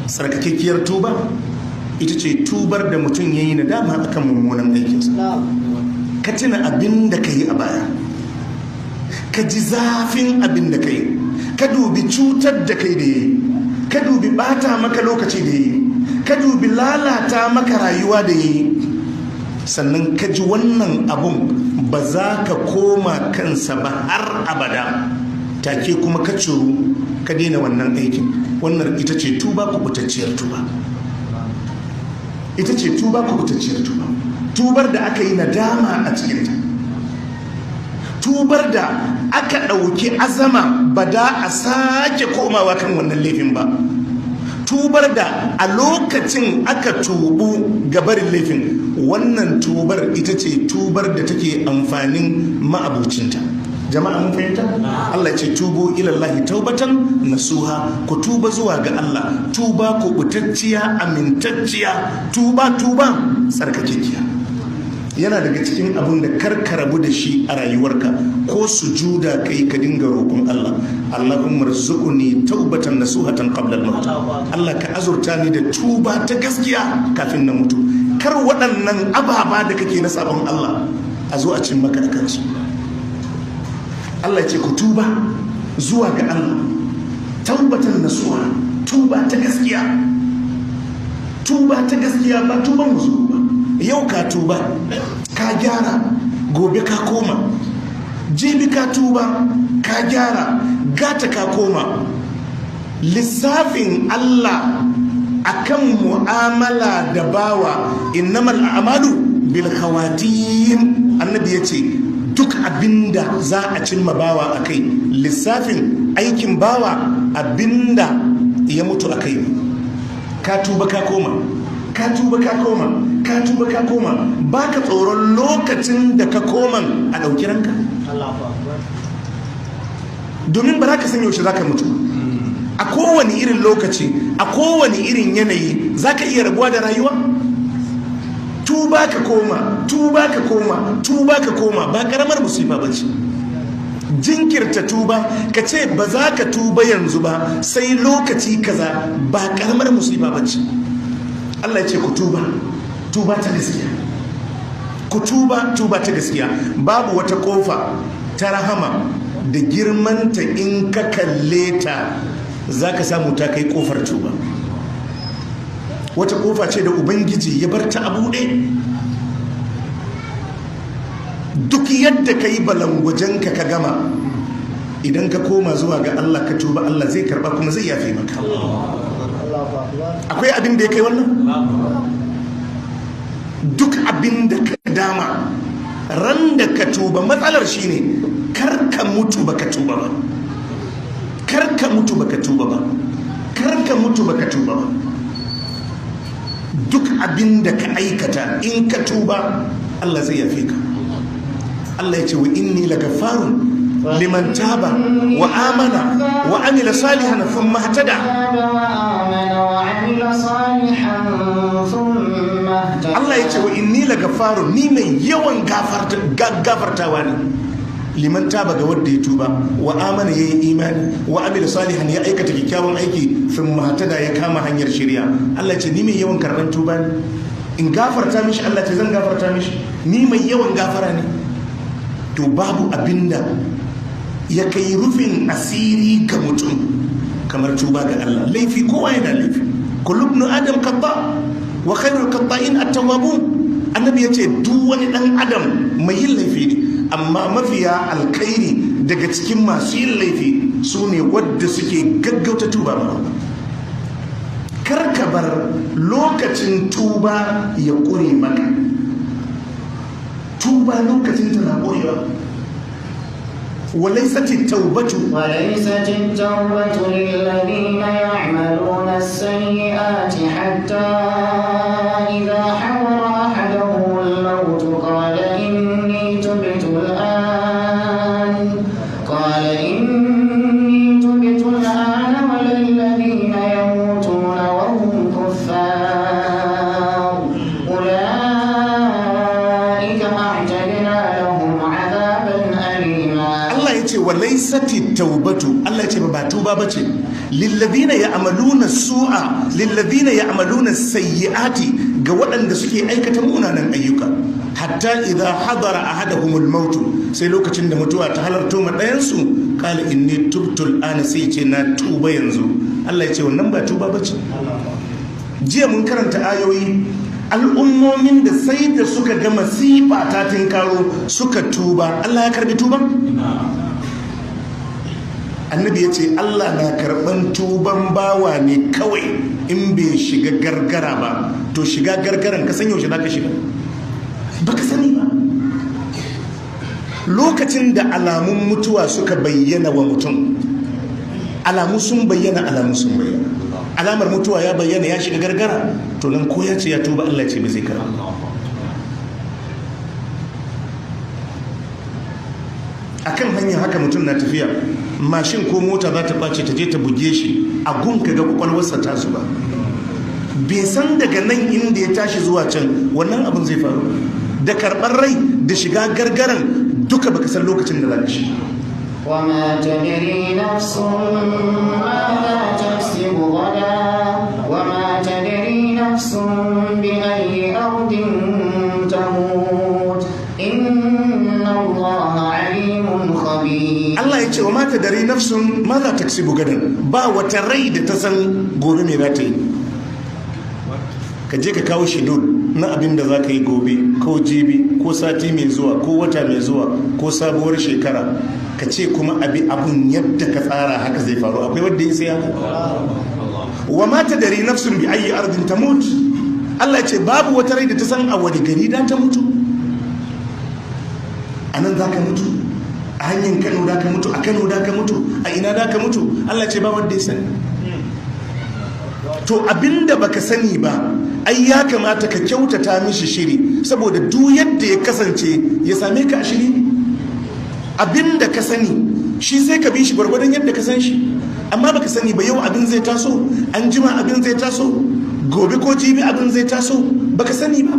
Tsarkakekkiyar tuba ita ce tubar da mutum ya yi nadama akan mummunan aikinsa. Ka tuna abin da ka yi a baya, ka ji zafin abin da ka yi, ka dubi cutar da kai da ya yi, ka dubi bata maka lokaci da ya yi, ka dubi lalata maka rayuwa da ya yi, sannan ka ji wannan abun ba za ka koma kansa ba har abada. Take kuma ka curu ka daina wannan aikin. Wannan ita ce tuba kubutacciyar tuba. Ita ce tuba kubutacciyar tuba. Tubar da aka yi nadama a cikinta, tubar da aka ɗauki azama ba da a sake komawa kan wannan laifin ba, tubar da a lokacin aka tubu gabarin laifin. Wannan tubar ita ce tubar da take amfanin ma'abucinta. Jama'a mun fahimta? Allah ce tubu ilallahi taubatan nasuha. Ku tuba zuwa ga Allah tuba kubutacciya, amintacciya, tuba tuba tsarkakekkiya. Yana daga cikin abin da karka rabu da shi a rayuwarka, ko sujuda kai ka dinga roƙon Allah, Allahumma rzuqni taubatan nasuhatan qabla al-maut. Allah ka azurta ni da tuba ta gaskiya kafin na mutu. Kar waɗannan ababa da kake na sabon Allah a zo a cin maka da kansu. Allah ce ku tuba zuwa ga Allah taubatan nasuha, tuba ta gaskiya. Tuba ta gaskiya ba tuban musu ba. Yau ka tuba ka gyara, gobe ka koma, jibi ka tuba ka gyara, gata ka koma. Lissafin Allah akan mu'amala da bawa, innamal a'malu bil khawatim. Annabi yace duk abinda za a cimma bawa akai, lissafin aikin bawa abinda ya mutu akai. Ka tuba ka koma, ka tuba ka koma, ka tuba ka koma, baka tsoron lokacin da ka koman a ɗauki ranka, domin ba za ka san yaushe za ka mutu. A kowane irin lokaci, a kowane irin yanayi, za ka iya rabuwa da rayuwa. Tuba ka koma, tuba ka koma, tuba ka koma ba karamar musifa ba ce. Jinkirta tuba, ka ce ba za ka tuba yanzu ba sai lokaci kaza, ba karamar musifa ba ce. Allah ya ce ku tuba tuba ta gaskiya, ku tuba tuba ta gaskiya. Babu wata kofa ta rahama da girmanta in ka kalle ta za ka samu ta kai kofar tuba. Wata kofa ce da Ubangiji ya bar ta a buɗe. Duk yadda ka yi balangwajenka ka gama, idan ka koma zuwa ga Allah ka tuba, Allah zai karba kuma zai yafe maka. Akwai abin da ya kai wannan? Duk abin da ka dama ran da ka tuba, matsalar shine kar ka mutu baka tuba ba. Kar ka mutu baka tuba ba. Kar ka mutu baka tuba ba. Duk abin da ka aikata in ka tuba, Allah zai yafe ka. Allah ya ce wa inni lagafarun liman taba wa amana wa amila salihan thumma ihtada. Allah ya ce wa inni lagafarun, ni mai yawan gafartawa ne, liman taba, ga wanda ya tuba, wa amana, yayi imani, wa amila salihan, ya aikata kyakkyawan aiki, thumma ihtada, ya kama hanyar shari'a. Allah ya ce ni mai yawan karban tuba ne, in gafarta mishi. Allah ce zan gafarta mishi, ni mai yawan gafara ne. To babu abinda ya kai rufin asiri ga mutum kamar tuba ga Allah. Laifi, kowa yana laifi. Kullu ibn adam khata wa khairul khata'in at-tawwabun. Annabi yace duk wani dan adam mai yin laifi ne, amma mafiya alkhairi daga cikin masu yin laifi su ne wadda suke gaggauta tuba ma. Kar ka bar lokacin tuba ya ƙure maka. Tuba lokacin tana ƙurewa. وليست التوبة وليست التوبة للذين يعملون السيئات حتى إذا حضر أحدهم الموت قال إني تبت الآن قال إني تبت الآن ولا الذين يموتون وهم كفار أولئك أعتدنا لهم عذابا أليما. Allah ya ce walaisati taubatu, Allah ya ce ba tuba bace. Lilladhina ya'maluna su'a, lilladhina ya'maluna sayyi'ati, ga waɗanda suke aikata munanan ayyuka. Hatta idza hadara ahaduhumul maut, sai lokacin da mutuwa ta halarto ma ɗayan su, qala inni tubtu al'ana, sai ce na tuba yanzu. Allah ya ce wannan ba tuba bace. Jiya mun karanta ayoyi, al'ummomin da sai da suka ga masifa ta tinkaro suka tuba, Allah ya karbi tuban. Annabi ya ce Allah na karban tuban bawa ne kawai in bai shiga gargara ba. To shiga gargaran ka san yaushe zaka shiga? Baka sani ba. Lokacin da alamun mutuwa suka bayyana wa mutum, alamu sun bayyana, alamu sun bayyana, alamar mutuwa ya bayyana, ya shiga gargara, to nan ko ya ce ya tuba, Allah ya ce ba zai karba. Akan hanyar haka mutum na tafiya, mashin ko mota za ta ɓace ta je ta buge shi, a gun ka ga kwakwalwarsa ta zuba. Bai san daga nan inda ya tashi zuwa can wannan abin zai faru. Da karɓar rai da shiga gargaran duka baka san lokacin da za ka shi. وما تدري نفس ماذا تكسب غدا وما تدري نفس بأي أرض تموت إن الله عليم خبير. Allah ya ce wa mata dare nafsun ma za ta kasi gadan, ba wata rai da ta san gobe me za ta yi. Ka je ka kawo shedul na abin da za ka yi gobe ko jibi ko sati mai zuwa ko wata mai zuwa ko sabuwar shekara, ka ce kuma abi abun yadda ka tsara haka zai faru, akwai wanda ya sai haka? Wa mata dare nafsun bi ayi ardin tamut, Allah ya ce babu wata rai da ta san a wani gari da ta mutu. A nan za ka mutu, a hanyar Kano da ka mutu, a Kano da ka mutu, a ina da ka mutu, Allah ce ba wanda ya sani. To abinda baka sani ba, ai ya kamata ka kyautata mishi shiri, saboda duk yadda ya kasance ya same ka a shiri. Abinda ka sani shi sai ka bi shi gwargwadon yadda ka san shi, amma baka sani ba yau abin zai taso, an jima abin zai taso, gobe ko jibi abin zai taso, baka sani ba.